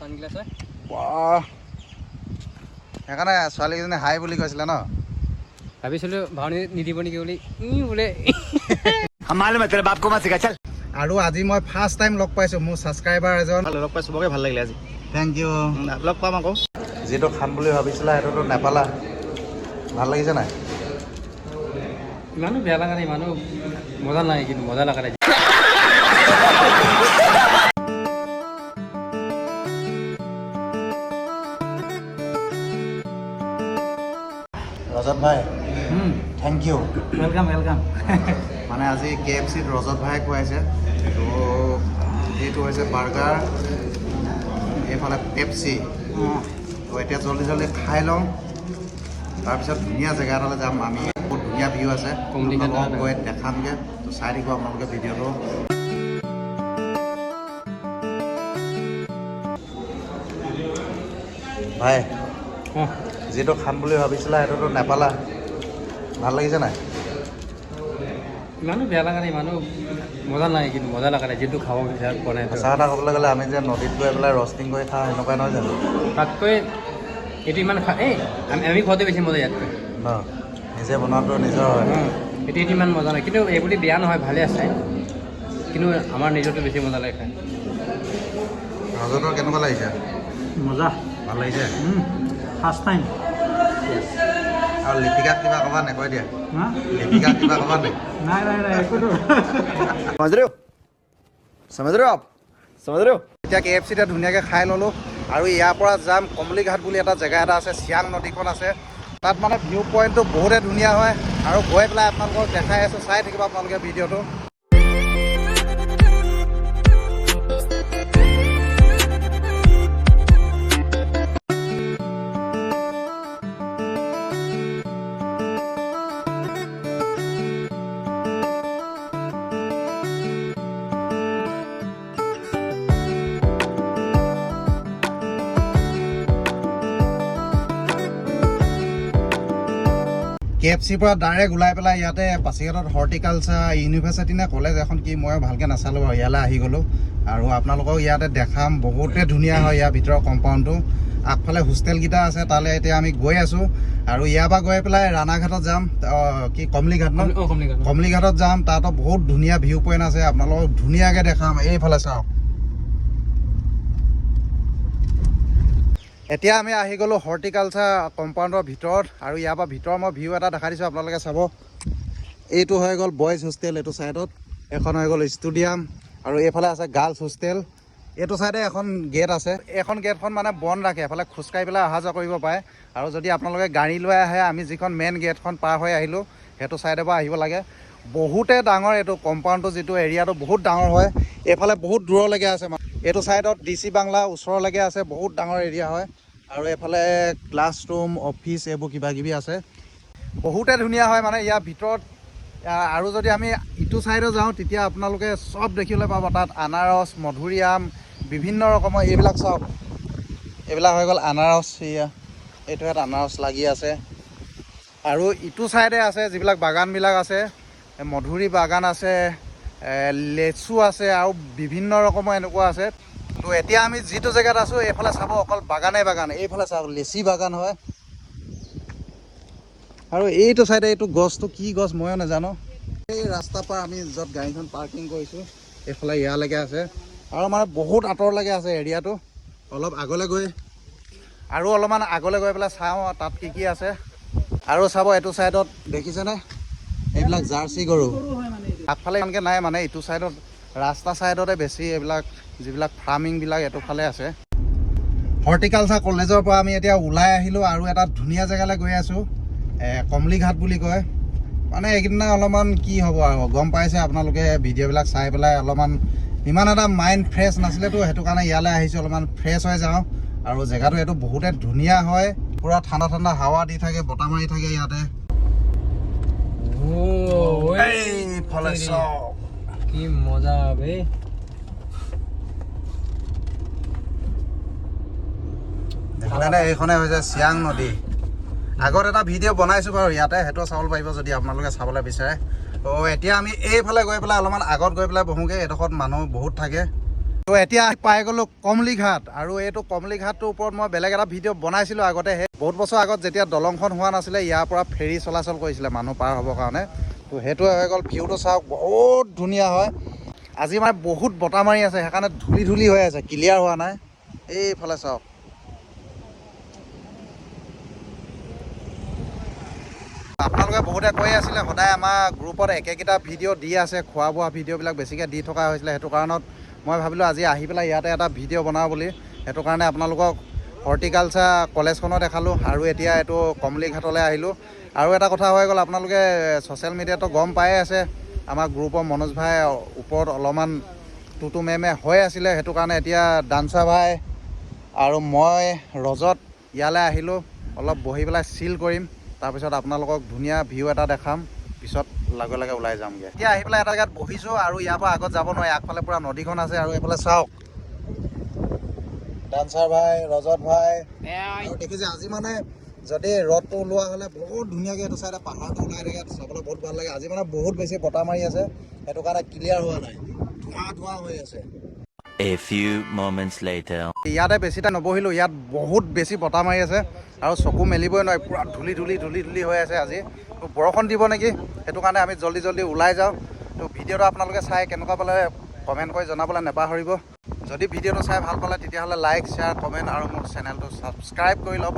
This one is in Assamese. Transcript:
ছানগ্লাছ হয়। বাহ, সেইকাৰণে ছোৱালীকেইজনী হাই বুলি কৈছিলে ন? ভাবিছিলোঁ ভাওনি নিদিব নেকি বুলি, ই বোলে। हम मालूम है तेरे बाप को मत सिखा, चल। আৰু আজি মই ফাৰ্ষ্ট টাইম লগ পাইছোঁ মোৰ ছাবস্ক্ৰাইবাৰ এজন। ভাল লগ পাই, চবকে ভাল লাগিলে আজি। Thank U. লগ পাম আকৌ। যিটো খাম বুলি ভাবিছিলা, সেইটোতো নেপালা। ভাল লাগিছে নাই? ইমানো বেয়া লগা নাই, ইমানো মজা নাই, কিন্তু মজা লগা নাই। ৰজত ভাই, thank U. Welcome, welcome. মানে আজি কে এফ চিত ৰজত ভাই খুৱাইছে। তো এইটো হৈছে বাৰ্গাৰ, এইফালে পেপচি। তো এতিয়া জল্দি জল্দি খাই লওঁ, তাৰপিছত ধুনীয়া জেগা এটালৈ যাম আমি। বহুত ধুনীয়া ভিউ আছে। কমলিঘাট। আপোনালোকক গৈ দেখামগৈ। তো চাই থাকিব আপোনালোকে ভিডিঅ'টো। ভাই, অঁ। যিটো খাম বুলি ভাবিছিলা, সেইটোতো নেপালা। ভাল লাগিছে নাই? ইমানো বেয়া লগা নাই, ইমানো মজা নাই, কিন্তু মজা লগা নাই, যিটো খাব বিচাৰ পোৱা নাই। সঁচা কথা ক'বলৈ গ'লে, আমি যে নদীত গৈ পেলাই ৰষ্টিং কৰি খাওঁ, সেনেকুৱা নহয় জানো? তাতকৈ এইটো ইমান খা এই আমি খোৱাটো বেছি মজা ইয়াতকৈ। ন, নিজে বনোৱাটো নিজৰ হয়। এইটো ইমান মজা নাই, কিন্তু এইবুলি বেয়া নহয়, ভালে আছে। কিন্তু আমাৰ নিজৰটো বেছি মজা লাগে খাই। ৰজতৰ কেনেকুৱা লাগিছে? মজা। ভাল লাগিছে? First time. আৰু লিপিকাক কিবা ক'বা নে? কৈ দিয়া। হা? লিপিকাক কিবা ক'বা নে? নাই নাই নাই, একোতো। समझ रहे हो, समझ रहे हो आप, समझ रहे हो? এতিয়া কে এফ চিতে ধুনীয়াকৈ খাই ল'লোঁ আৰু ইয়াৰ পৰা যাম কমলিঘাট বুলি এটা জেগা এটা আছে, চিয়াং নদীখন আছে তাত। মানে ভিউ পইণ্টটো বহুতে ধুনীয়া হয় আৰু গৈ পেলাই আপোনালোকক দেখাই আছোঁ। চাই থাকিব আপোনালোকে ভিডিঅ'টো। কে এফ চিৰ পৰা ডাইৰেক্ট ওলাই পেলাই ইয়াতে পাছিঘাটত হৰ্টিকালচাৰ ইউনিভাৰ্চিটি নে কলেজ এখন কি, মই ভালকৈ নাচালোঁ বাৰু। ইয়ালৈ আহি গ'লোঁ আৰু আপোনালোকক ইয়াতে দেখাম। বহুতে ধুনীয়া হয় ইয়াৰ ভিতৰৰ কম্পাউণ্ডটো। আগফালে হোষ্টেলকেইটা আছে, তালৈ এতিয়া আমি গৈ আছোঁ আৰু ইয়াৰ পৰা গৈ পেলাই ৰাণাঘাটত যাম, কি কমলিঘাট ন? অঁ, কমলিঘাট। কমলিঘাটত যাম, তাতো বহুত ধুনীয়া ভিউ পইণ্ট আছে, আপোনালোকক ধুনীয়াকৈ দেখাম। এইফালে চাওক, এতিয়া আমি আহি গ'লোঁ হৰ্টিকালচাৰ কম্পাউণ্ডৰ ভিতৰত আৰু ইয়াৰ পৰা ভিতৰৰ মই ভিউ এটা দেখাই দিছোঁ, আপোনালোকে চাব। এইটো হৈ গ'ল বইজ হোষ্টেল, এইটো ছাইডত এখন হৈ গ'ল ষ্টেডিয়াম আৰু এইফালে আছে গাৰ্লছ হোষ্টেল। এইটো ছাইডে এখন গেট আছে, এইখন গেটখন মানে বন্ধ ৰাখে। এফালে খোজকাঢ়ি পেলাই অহা যোৱা কৰিব পাৰে আৰু যদি আপোনালোকে গাড়ী লৈ আহে, আমি যিখন মেইন গেটখন পাৰ হৈ আহিলোঁ, সেইটো ছাইডৰ পৰা আহিব লাগে। বহুতে ডাঙৰ এইটো কম্পাউণ্ডটো, যিটো এৰিয়াটো বহুত ডাঙৰ হয়। এইফালে বহুত দূৰলৈকে আছে। এইটো ছাইডত ডি চি বাংলা ওচৰলৈকে আছে, বহুত ডাঙৰ এৰিয়া হয়। আৰু এইফালে ক্লাছৰুম, অফিচ, এইবোৰ কিবা কিবি আছে। বহুতে ধুনীয়া হয় মানে ইয়াৰ ভিতৰত। আৰু যদি আমি ইটো ছাইডে যাওঁ, তেতিয়া আপোনালোকে চব দেখিবলৈ পাব। তাত আনাৰস, মধুৰিআম, বিভিন্ন ৰকমৰ। এইবিলাক চাওক, এইবিলাক হৈ গ'ল আনাৰস। এয়া এইটো ইয়াত আনাৰস লাগি আছে। আৰু ইটো ছাইডে আছে যিবিলাক বাগানবিলাক আছে, মধুৰি বাগান আছে, লেচু আছে আৰু বিভিন্ন ৰকমৰ এনেকুৱা আছে। তো এতিয়া আমি যিটো জেগাত আছোঁ, এইফালে চাব, অকল বাগানেই বাগান। এইফালে চাওক, লেচি বাগান হয়। আৰু এইটো চাইডে এইটো গছটো কি গছ ময়ো নাজানো। এই ৰাস্তাৰ পৰা আমি য'ত গাড়ীখন পাৰ্কিং কৰিছোঁ, এইফালে ইয়ালৈকে আছে আৰু মানে বহুত আঁতৰলৈকে আছে এৰিয়াটো। অলপ আগলৈ গৈ আৰু অলপমান আগলৈ গৈ পেলাই চাওঁ তাত কি কি আছে। আৰু চাব, এইটো চাইডত দেখিছেনে, এইবিলাক জাৰ্চি গৰু। আগফালে ইমানকৈ নাই, মানে ইটো চাইডত ৰাস্তা চাইডতে বেছি এইবিলাক যিবিলাক ফাৰ্মিংবিলাক এইটো ফালে আছে। হৰ্টিকালচাৰ কলেজৰ পৰা আমি এতিয়া ওলাই আহিলোঁ আৰু এটা ধুনীয়া জেগালৈ গৈ আছোঁ, কমলিঘাট বুলি কয়। মানে এইকেইদিনা অলপমান কি হ'ব আৰু, গম পাইছে আপোনালোকে ভিডিঅ'বিলাক চাই পেলাই, অলপমান ইমান এটা মাইণ্ড ফ্ৰেছ নাছিলেতো, সেইটো কাৰণে ইয়ালৈ আহিছোঁ, অলপমান ফ্ৰেছ হৈ যাওঁ। আৰু জেগাটো এইটো বহুতে ধুনীয়া হয়, পূৰা ঠাণ্ডা ঠাণ্ডা হাৱা দি থাকে, বতাহ মাৰি থাকে ইয়াতে। এইফালে চাওক। কি মজা বে! দেখিলেনে? এইখনে হৈছে চিয়াং নদী। আগত এটা ভিডিঅ' বনাইছোঁ বাৰু ইয়াতে, সেইটো চাব পাৰিব যদি আপোনালোকে চাবলৈ বিচাৰে। তো এতিয়া আমি এইফালে গৈ পেলাই অলপমান আগত গৈ পেলাই বহোঁগৈ। এইডোখৰত মানুহ বহুত থাকে। তো এতিয়া পাই গ'লোঁ কমলিঘাট। আৰু এইটো কমলিঘাটটোৰ ওপৰত মই বেলেগ এটা ভিডিঅ' বনাইছিলোঁ আগতে। সেই বহুত বছৰ আগত যেতিয়া দলংখন হোৱা নাছিলে, ইয়াৰ পৰা ফেৰী চলাচল কৰিছিলে মানুহ পাৰ হ'বৰ কাৰণে। তো সেইটোৱে হৈ গ'ল। ভিউটো চাওক, বহুত ধুনীয়া হয়। আজি মানে বহুত বতাহ মাৰি আছে, সেইকাৰণে ধূলি ধূলি হৈ আছে, ক্লিয়াৰ হোৱা নাই। এইফালে চাওক। আপোনালোকে বহুতে কৈ আছিলে, সদায় আমাৰ গ্ৰুপত একেকেইটা ভিডিঅ' দি আছে, খোৱা বোৱা ভিডিঅ'বিলাক বেছিকৈ দি থকা হৈছিলে। সেইটো কাৰণত মই ভাবিলোঁ আজি আহি পেলাই ইয়াতে এটা ভিডিঅ' বনাওঁ বুলি। সেইটো কাৰণে আপোনালোকক হৰ্টিকালচাৰ কলেজখনো দেখালোঁ আৰু এতিয়া এইটো কমলিঘাটলৈ আহিলোঁ। আৰু এটা কথা হৈ গ'ল, আপোনালোকে ছ'চিয়েল মিডিয়াতো গম পায়ে আছে, আমাৰ গ্ৰুপৰ মনোজ ভাই ওপৰত অলপমান টুটু মেমে হৈ আছিলে। সেইটো কাৰণে এতিয়া ডান্সাৰ ভাই আৰু মই ৰজত ইয়ালৈ আহিলোঁ। অলপ বহি পেলাই চিল কৰিম, তাৰপিছত আপোনালোকক ধুনীয়া ভিউ এটা দেখাম, পিছত লগে লগে ওলাই যামগৈ। এতিয়া আহি পেলাই এটা জেগাত বহিছোঁ আৰু ইয়াৰ পৰা আগত যাব নোৱাৰি। আগফালে পূৰা নদীখন আছে আৰু এইফালে চাওক, ডান্সাৰ ভাই, ৰজত ভাই। আৰু দেখিছে, আজি মানে যদি ৰ'দটো ওলোৱা হ'লে বহুত ধুনীয়াকৈ এইটো চাইডে পাহাৰটো ওলাই থাকে, চাবলৈ বহুত ভাল লাগে। আজি মানে বহুত বেছি বতাহ মাৰি আছে, সেইটো কাৰণে ক্লিয়াৰ হোৱা নাই, ধোঁৱা ধোঁৱা হৈ আছে। A few moments later. ইয়াতে বেছি টাইম নবহিলোঁ। ইয়াত বহুত বেছি বতাহ মাৰি আছে আৰু চকু মেলিবই নোৱাৰি, পূৰা ধূলি ধূলি ধূলি ধূলি হৈ আছে। আজি তো বৰষুণ দিব নেকি, সেইটো কাৰণে আমি জল্দি জল্দি ওলাই যাওঁ। তো ভিডিঅ'টো আপোনালোকে চাই কেনেকুৱা পালে কমেণ্ট কৰি জনাবলৈ নাপাহৰিব। যদি ভিডিঅ'টো চাই ভাল পালে, তেতিয়াহ'লে লাইক, শ্বেয়াৰ, কমেণ্ট আৰু মোৰ চেনেলটো ছাবস্ক্ৰাইব কৰি ল'ব।